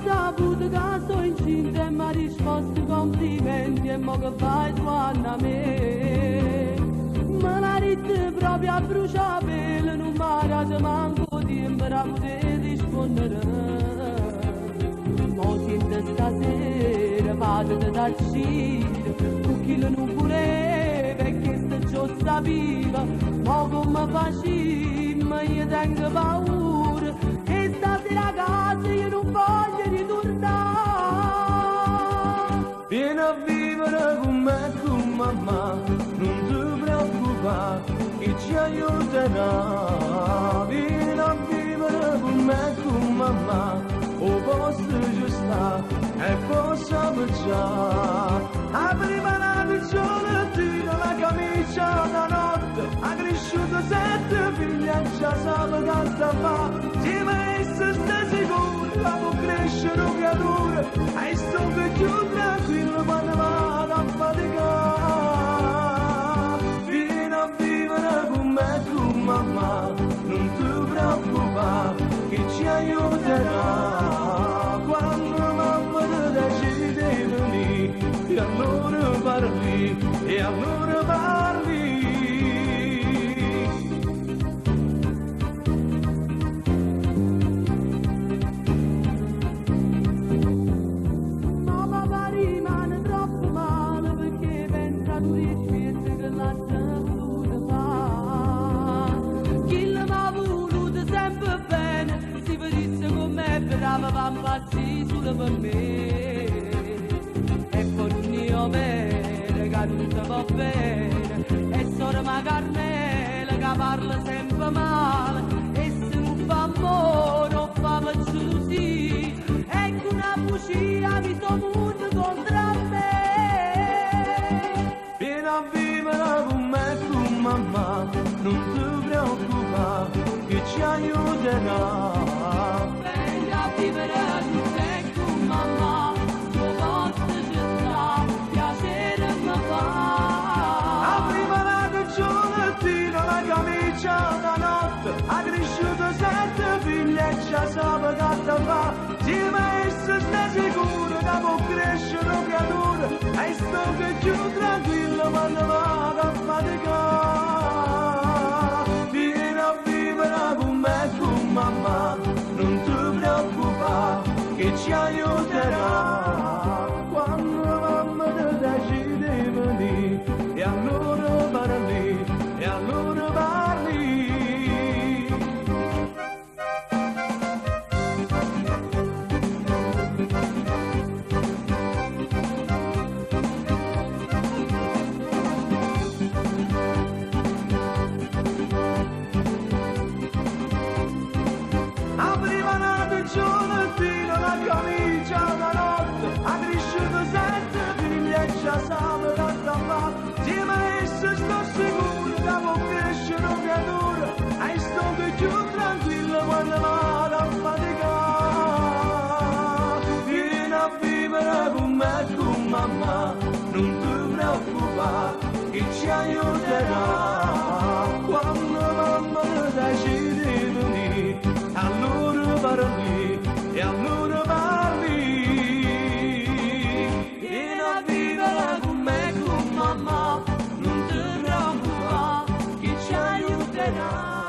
Saputo che sto incinta e mi ha risposto complimenti e mo che fai tu a me. Me l'ha detto proprio a bruciapelo, non mi ha dato manco tempo da poter rispondere. Mo sento stasera, padre da uscire, con chi non voleva e che sta già sapeva, ma come faceva, io tengo paura, che stasera a casa io non voglio ritornare. Vieni a vivere con me, con mamma, non ti preoccupare, che ci aiuterà. Vieni a vivere con me, con mamma, o posto ci sta e possiamo già. A prima la picciolettina, la camicia da notte, ha cresciuto sette figli e già sa che sta fa. Si messa sta sicura, può crescere una creatura, e sto più tranquillo quando vado a faticare. Vieni a vivere con me, con mamma, non ti preoccupare, che ci aiuterà. Quando mamma ti decide di venire, e allora parli, e allora parli. Ma papà rimane troppo male perché pensa a tutti i scherzi che l'ha voluto fare. Chi l'ha voluto sempre bene, si vedesse com'è brava, va impazzire solo per me. E poi non io bene, che non si va bene, e sorella Carmela che parla sempre male, e se non fa amore o fa per gelosia, ecco una bugia mi sono muto contro me. Vieni a vivere con me, con mamma, non ti preoccupare, che ci aiuterà. Venga a vivere con te, con mamma, tuo posto ci sta, piacere mi A fa. prima la picciolettina, la camicia da notte, ha cresciuto sette figli e già sa che te fa. Si messa sta sicura che può crescere una creatura, e sto più tranquillo quando vado a faticare. Vieni a vivere con me, con mamma, non ti preoccupare, che ci aiuterà. Quando mamma ti decide di venire, e allora parli, e allora parli. A prima la picciolettina, la camicia da notte, ha cresciuto sette figli e già sa che sta fa. Si messa sto sicuro che può crescere una creatura, e sto più tranquillo quando vado a faticare. Vieni a vivere con me, con mamma, non ti preoccupare, che ci aiuterà. Quando mamma ti decide di venire, allora parli, e allora parli. Vieni a vivere con me, con mamma, non ti preoccupare, che ci aiuterà.